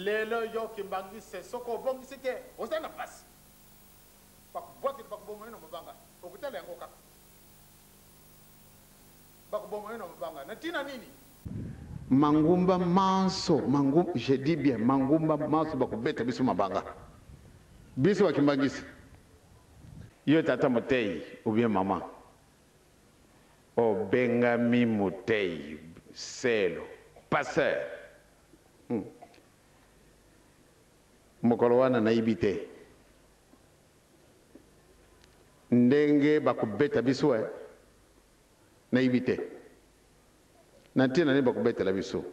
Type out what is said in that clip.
Lelo yo kimbanguiste soki obongisi te oza na pasi. Bakobwakela bakoboma yo na mabanga. Okotala yango kaka. Bakoboma yo na mabanga. Na tina nini? Mangumba manso, mangu, je dis bien mangumba manso bakobeta biso mabanga. Biso ba kimbanguiste. Yo tata moteyi ou bien maman obengami moteyi, selo, pasteur. Hmm. Mokolo wana nayibi te ndenge bakobeta biso eh. Nayibi te na ntina nini bakobetela biso.